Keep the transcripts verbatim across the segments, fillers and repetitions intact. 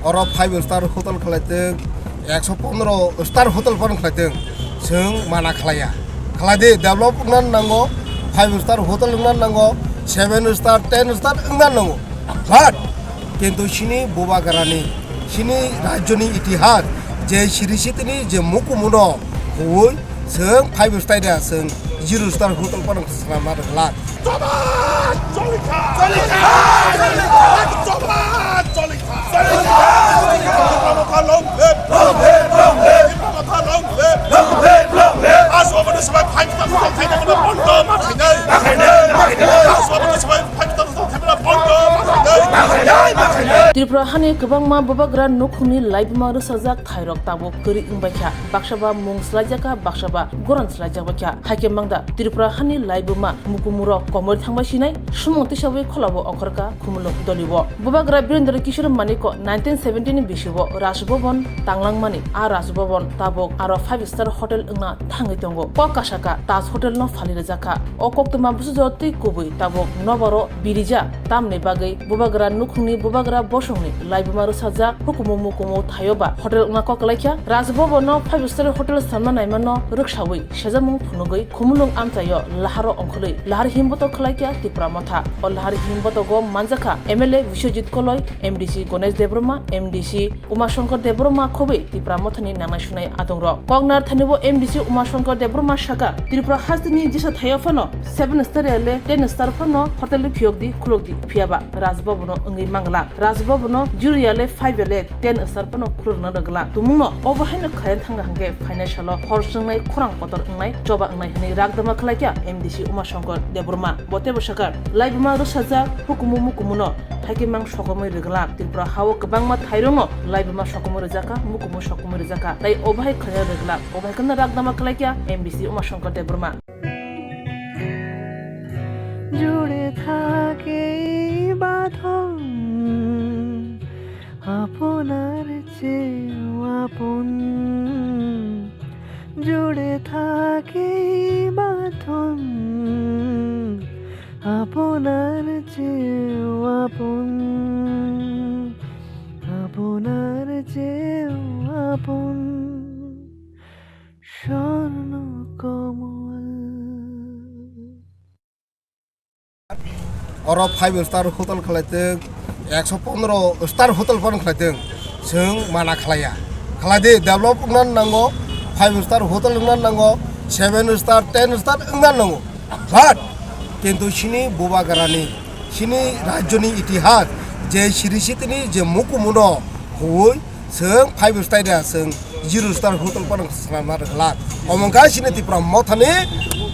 Oro five star hotel khlaitwng, ekso pondro star hotel phano khlaitwng, chwng mana khlaiya. Khlaidi, develop wngna nango, five star hotel wngna nango, seven star, ten star wngna nango. But kintu chini bubagrani, chini rajyoni itihas, je siri sitini je mukumuno huwi, chwng five star da, chwng zero star hotel phano swnamna rwkhlak. Jobab! Jolikha! Jolikha! Jobab! Jolikha! Jolikha! Tipra Motha long live! Long live! Long live! Tipra Motha long live! Long live! Long live! Aswamani swbai five star hotel khaina bondo ma khainai. Ma khainai, ma khainai. Aswamani swbai five star hotel khaina bondo ma khainai. Ma khainai, ma khainai. Tripura hani kwbangma bubagra nukhungni laibuma rwsajak thairok tabuk kwrwi wngbaikha. Baksa ba mung swlaijakha, baksa ba goran swlaijakbaikha. Haikhe mangda Tripura hani laibuma mukumurok komori thangbai sinai, sumung tisawi kholabo okhorkha Khumulwng dolibo. Bubagra Birendra Kishore Manikko nineteen seventy ni bisibo Raj Bhavan tanglangmani, a Raj Bhavan tabuk aro five star hotel wngna thangwi tongo. Kok kasaka Taj Hotel no phali rwjakha. O koktwma bwsajora twi kubui tabuk nobaro birija tamni bagwi bubagra nukhungni bubagra bosongni laibuma rwsajak hukumu mukumu thaio ba hotel wngna kok kwlaikha. Raj Bhavan no five star hotel samna naimano rwksawi sejamung phunugwi Khumulwng amchaio laharo ongkhorwi lahar himbotok khwlaikha Tipra Motha. O lahar himbotogo manjakha M L A Biswajit Koloi, M D C Ganesh Debbarma, M D C Uma Shankar Debbarma khobwi Tipra Mothani nangnai sunai adongrok. Koknar thanibo M D C Uma Shankar Debbarma saka, Tripura hasteni jesa thaio phano seven star ya le ten star phano hotel phiyokdi, khulokdi, phiyaba Raj Bhavan no wngwi mangla. Raj Bhavan no zero ya le five ya le ten star phano khulokna rwgla. Tumungno obo haino khaina thangna hwnkhe phainai salo hor swngnai khorang kotor wngnai choba wngnai hwnwi rakdama khlaikha M D C Uma Shankar Debbarma. Bo teibo sakha, laibuma rwsajak hukumu mukumuno haikhe mang sokomwi rwgla. Tripura hao kwbangma thairokno laibuma sokomwi rwjakha, mukumu sokomwi rwjakha. Tai obo hai khaina rwgla. Obo hai kheno rakdama khlaikha M D C Uma Shankar Debbarma. জুড়ে থাকে এই বাঁধন আপনার চেয়েও আপন। জুড়ে থাকে এই বাঁধন আপনার চেয়েও আপন, আপনার চেয়েও আপন। স্বর্ণ কমল। Oro five star hotel khlaitwng, ekso pondro star hotel phano khlaitwng, chwng mana khlaiya. Khlaidi, develop wngna nango, five star hotel wngna nango, seven star, ten star wngna nango. But kintu chini bubagrani, chini rajyoni itihas, je siri sitini je mukumuno huwi, chwng five star da, chwng zero star hotel phano swnamna rwkhlak. Omo wngkha chini Tipra Mothani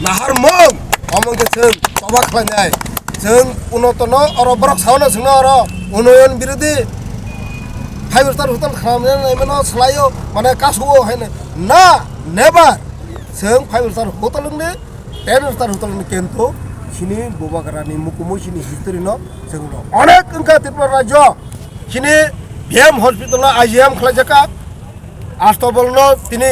naharmung. Omo wngkha chwng choba khlainai. Chwng unotono oro borok saono chwngno oro unoyon birodhi five star hotel khlainai mano swlaio, mane kasuo haino. Na, never. Chwng five star hotel wngdi, ten star hotel wngdi, kintu chini bubagrani mukumu chini history no chwngno onek wngkha Tripura rajyo. Chini B M hospital no I G M khlaijakha, Astabol no tini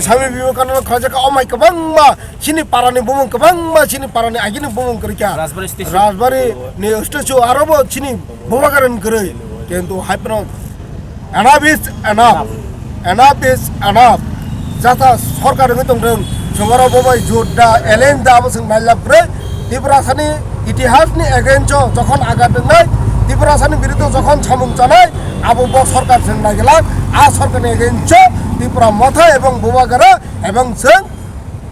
Swami Vivekananda khlaijakha, omai kwbangma chini parani bumung, kwbangma chini parani agini bumung kwrwikha. Rajbari station. Rajbari ni statue arobo chini bubagrani kwrwi. Kintu hai phano enough is enough. Enough is enough. Jata sorkar wngwi tongthwng, chwng oro bo bai jut da, alien da, abo chwng nailab kwrwi. Tiprasani itihasni against o jokhon agat wngnai, Tiprasani biruddhe jokhon samung chanai, abo bo sorkar chwng naiglak. A sorkarni against o Tipra Motha ebong Bubagra ebong chwng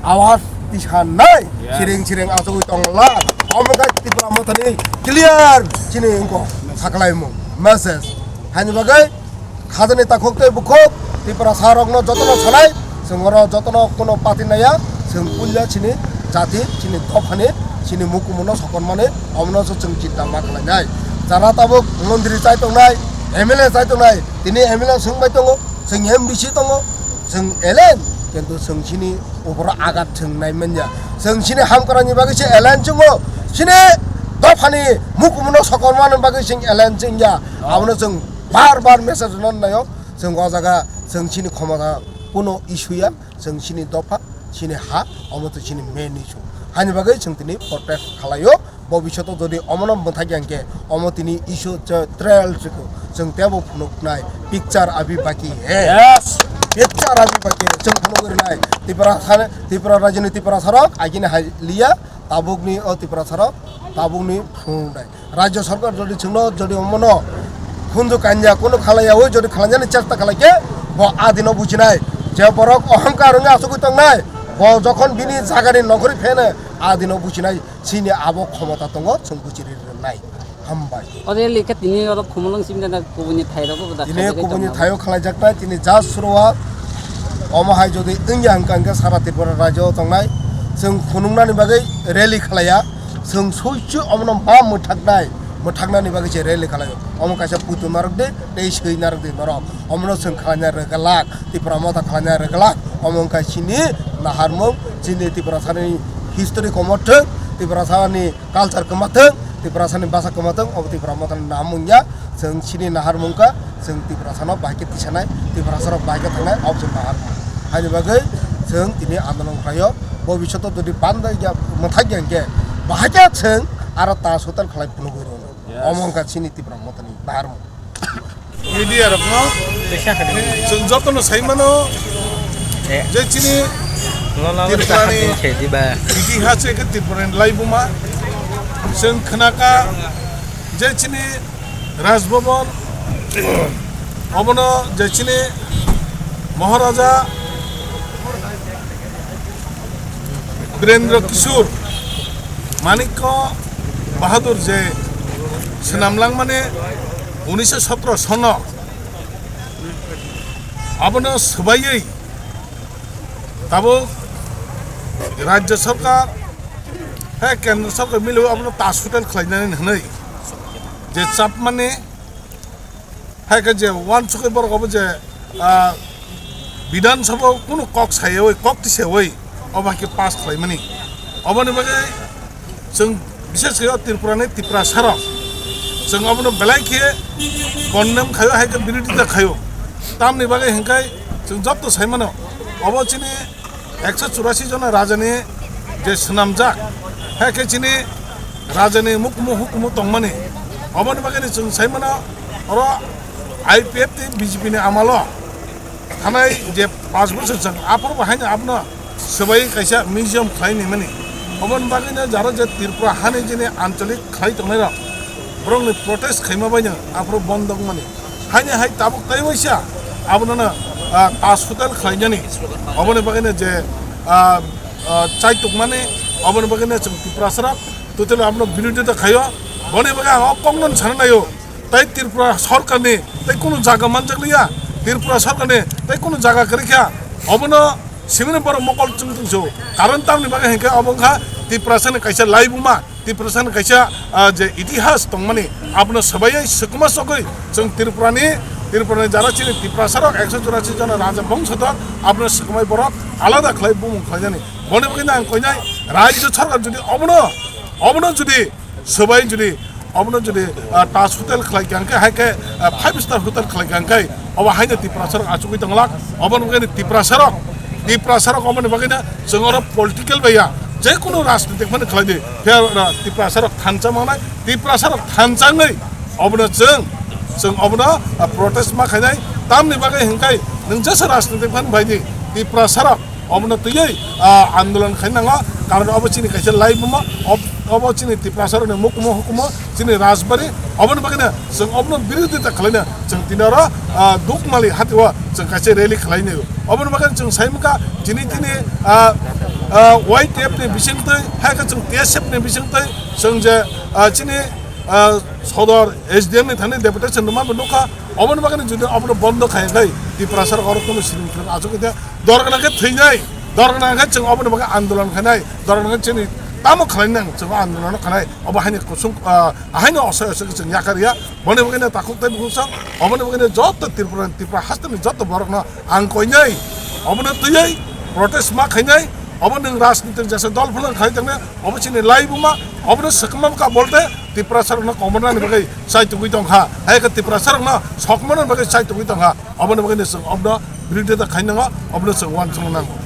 awaz tisanai. Yes. Siring siring achugwi tongla. Omo khe Tipra Mothani clear chini wngkha saklaimung message. Haini bagwi khajani takhuk tei bukhuk Tiprasa rokno jotono sanai, chwng oro jotono kuno party naiya, chwng puila chini jati, chini dophani, chini mukumuno sokonmani, omono se chwng chinta ma khlainai. Jara tabuk montri chai tongnai, M L A chai tongnai, tini M L A swngbai tongo, chwng M D C tongo, chwng alien, kintu chwng chini opor agat chwng nai manya. Chwng chini hamkrai ni bagwi se alien chwngo, chini dophani mukumuno sokonmani bagwi chwng alien chwngya. Abono chwng bar bar message rwna naio. Chwng o jaga chwng chini khomota kuno issue ya, chwng chini dopha, chini ha, omo to chini main issue. Hani bagwi chwng tini protest khalaio. Bobishoto jodi omono mwthakya hwnkhe omo tini issue je trial chwkhu chwng teibo phunuknai picture abhi baki hai. Yes. Picture abhi baki hai chwng phunugwi rwnai. Tipra sani, Tipra rajyoni Tiprasarok agini hai liya tabukni o Tiprasarok tabukni phunuknai. Rajya sarkar jodi chwngno jodi omono khunju kanya kunu khalaiyawi jodi khalainani chesta khalaikhe bo adino bujinai je borok ohongkar wngwi asugwi tongnai bo jokhon bini jagani nongkhorwi phene adino bujinai. Chini abo khomota tongo, chwng buchiri rwnai. Hambai. O rally khe tini oro Khumulwng simi da kubuni thai rogo da tini khaijak kubuni tongma. Thaio khalaijaknai, tini just suruwat. Omo hai jodi wngya hwnkha hwnkhe sara Tripura rajyo tongnai. Chwng phunuknani bagwi rally khalaiya. Chwng suichu omono ma mwthaknai, mwthaknani bagwi se rally khalaio. Omo kaisa putu narwk de, tei swi narwk de norok. Omono chwng khlaina rwgwlak, Tipra Motha khlaina rwgwlak. Omo wngkha chini naharmung, chini Tiprasani history komothwng, Tiprasani culture kwmathwng, Tiprasani basa kwmathwng, obo Tipra Mothani naharmung ya. Chwng chini naharmung kha, chwng Tiprasano bahai khe tisanai, Tiprasarok bahai khe thangnai, obo chwng naharmung. Haini bagwi chwng tini andolon khlaio, bobishoto jodi banda ya mwthakya hwnkhe, bahai khe chwng aro ta sotal khlai phunugwi rwnai. Yes. Omo wngkha chini Tipra Mothani naharmung. Media rokno chwng jotono sai mano je chini Tripurani itihas eke Tripurani laibuma chwng khnaka je chini Raj Bhavan obono je chini Maharaja Birendra Kishore Manikya Bahadur je swnam langmani unisho sotro sono abono swbaiwi tabuk Rajya Sarkar hai Kendra Sarkar miliwi abono ta sotal khlainani hwnwi je chapmani hai khe je uansukwi borok obo je, ah, Bidhan Sabha o kunu kok sayawi, kok tisayawi obo hai khe pass khlaimani. Oboni bagwi chwng bishes khe o Tripura ni Tiprasa rok chwng obono belai khe condemn khaio, hai khe birodita khaio. Tamni bagwi hwnkhe chwng joto sai mano obo chini ekso churasi jona rajani je swnamjak, hai khe chini rajani mukhumu hukumu tongmani. Oboni bagwi chwng sai mano oro I P F tei B J P ni amalo thanai je panch bosor chwng aphuru bo haino abono swbai kaisa museum khlai nimani. Oboni bagwino jaro je Tripura hani jini ancholik khlai tongnairok borokni protest khaima baino aphuru bondo wngmani. Haini hai tabuk tei waisa abono, ah, ta sotal khlainani. Oboni bagwino je, ah, ah, chaitukmani, oboni bagwino chwng Tiprasarok totally abono birodita khaio. Boni bagwi ang o kokno sana naio. Tei Tripura sorkarni tei kunu jaga manjakliya, Tripura sorkarni tei kunu jaga kwrwikha, obono simini borok mokol chwng tongso. Karon tamni bagwi hinkhe obo wngkha Tiprasani kaisa laibuma, Tiprasani kaisa, ah, je itihas tongmani, abono swbaiwi swkma sogwi chwng Tripurani, Tripurani jara chini Tiprasarok ekso churasi jona raja bongsotor, abono swkmai borok alada khlai bumung khlainani. Boni bagwino ang koinai rajyo sorkar jodi obono, obono jodi swbai jodi obono jodi, ah, Taj Hotel khlai kha hwnkhe, hai khe, ah, five star hotel khlai kha hwnkhe, obo haino Tiprasarok achugwi tonglak. Oboni bagwi Tiprasarok, Tiprasarok oboni bagwino chwng oro political bai ya, je kunu rajnitik phano khlai di, phiya, ah, Tiprasarok thansa mangnai, Tiprasarok thansa wngwi obono chwng, chwng obono, ah, protest ma khainai. Tamni bagwi hwnkhe nwng jesa rajnitik phano bai di, Tiprasarok obono twiwi, ah, andolon khai nango, karon obo chini kaisa laibuma, ob-, obo chini Tiprasarokni mukumu hukumu, chini rajbari, oboni bagwino chwng obono birodita khlaina chwng tini oro, ah, Dukmali hatio chwng kaisa rally khlainai. Oboni bagwino chwng sai mankha chini tini, ah, ah, Y T F ni bisingtwi, hai khe chwng T S F ni bisingtwi chwng je, ah, chini, ah, sodor S D M ni thani deputation rwma bo nukha. Oboni bagwino jodi obono bondo khai khai Tiprasarok oro kunu siring phirok achuk khe dorgana khe thwinai, dorgana khe chwng oboni bagwi andolon khainai, dorgana khe chini tamo khlainai nang chwng andolon khanai. Obo haino kusung, ah, haino osai osai khe chwng yakar ya. Boni bagwino takhuk tei bukhuk sang, oboni bagwino joto Tripura, Tripura hasteni joto borokno ang koinai obono twiwi protest ma khainai. Obo nwng rajnitik jesa dol phano khai tongna, obo chini laibuma, obono swkma bwkha bolte Tiprasarokno kobornani bagwi chai tugwi tongkha, hai khe Tiprasarokno sokmanani bagwi chai tugwi tongkha, oboni bagwino chwng obono birodita khai nango, obono chwng uansukna nango.